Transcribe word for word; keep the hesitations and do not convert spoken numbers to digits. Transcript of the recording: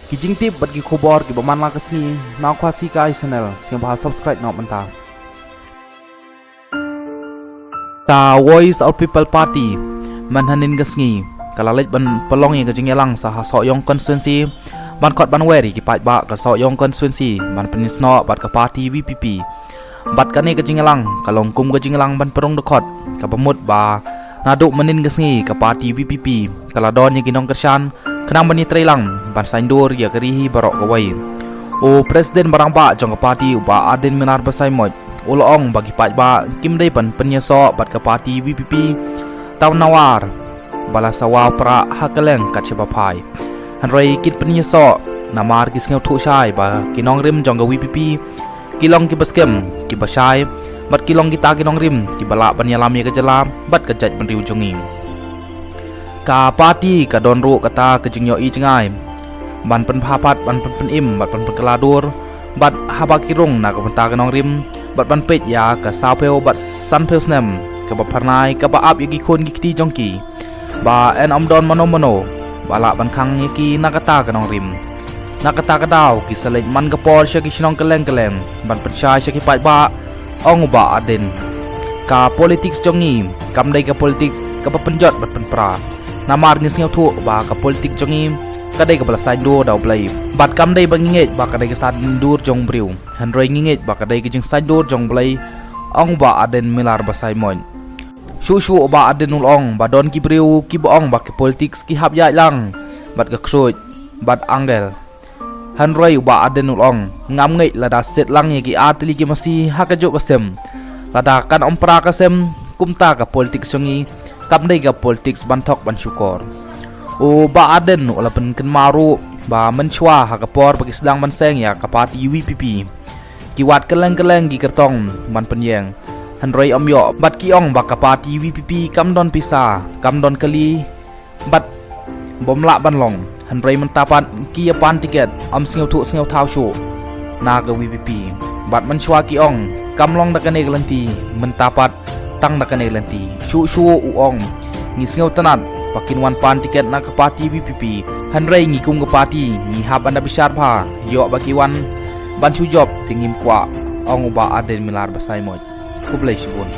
Ki jingtip bad ki khubor kiba man la ka sngi na Khasi Kai Channel, sngewbha subscribe noh mynta. Ka Voice of People Party mynhynnin ka sngi ka la leit ban pynlong ïa ka jingïalang sha ha Sohiong constituency, ban khot ban wer ïa ki paidbah ka Sohiong constituency ban pynïasnoh bad ka party V P P. Bad kane ka jingïalang ka long kum ka jingïalang ban pynrung dkhot kaba mut ba naduh mynhynnin ka sngi ka party V P P ka la don ïa ki nongkyrshan khnang ban ïatreilang ban saiñdur ïa ka ri hi baroh kawei. U President ba rangbah jong ka party u Bah Ardent Miller Basaiawmoit u la ong ba ki paidbah kim dei ban pynïasoh bad ka party V P P tang namar ba la sawa pra ha kylleng kat shaba phai. Hynrei kin pynïasoh namar ki sngewthuh shai ba ki nongrim jong ka V P P ki long kiba skhem, kiba shai, bad ki long kita ki nongrim kiba lah ban ïalam ïa ka jylla bad ka jaitbynriew jong ngi. Ka party ka don ruh kata ka jingïohi jngai ban pynbha pat, ban pynpynim bad ban pynkylla dur bad haba ki rung na ka bynta ka nongrim bad ban peit ïa ka sawphew bad sanphew snem kaba phyrnai kaba ap ïa ki khun ki kti jong ki, ba yn ym don mano mano ba lah ban khang ïa ki na kata ka nongrim. Na kata ka daw ki sa leit man ka por sha ki shnong kylleng kylleng ban pynshai sha ki paidbah, ong u Bah Ardent. Ka politics jong ngi kam dei ka politics kaba pynjot bad pynpra, namar ngi sngewthuh ba ka politics jong ngi ka dei kaba la saiñdur da U Blei. Bad kam dei ba ngi ngeit ba ka dei ka saiñdur jong u briew, hynrei ngi ngeit ba ka dei ka jingsaiñdur jong U Blei, ong u Bah Ardent Miller Basaiawmoit. Shuh shuh u Bah Ardent u la ong ba don ki briew kiba ong ba ka politics ki hap ïaid lang bad ka ksuid bad angel. Hynrei u Bah Ardent u la ong, ngam ngeit lada siat lang ïa ki ar tylli ki masi ha kajuh ka sem, lada kan ym pra ka sem, kumta ka politics jong ngi kam dei ka politics ban thok ban shukor. U Bah Ardent u la pynkynmaw ruh ba mynshuwa ha ka por ba ki sdang ban seng ïa ka party U P P, ki wad kylleng kylleng ki kyrtong ban pynïeng, hynrei ym ïoh, bad ki ong ba ka party U P P kam don pisa, kam don kali, bad bym lah ban long. Hynrei mynta pat ki ïa pan tiket, ym sngewthuh sngewthaw shuh na ka U P P. Bad mynshuwa ki ong kam long da kane ka lynti, mynta pat tang da kane ka lynti. Shuh shuh u ong, ngi sngewtynnat ba kin wan pan tiket na ka party U P P, hynrei ngi kum ka party ngi hap ban da bishar bha, ïoh ba ki wan ban shu jop te ngim kwah, ong u Bah Ardent Miller Basaiawmoit. Khublei shibun.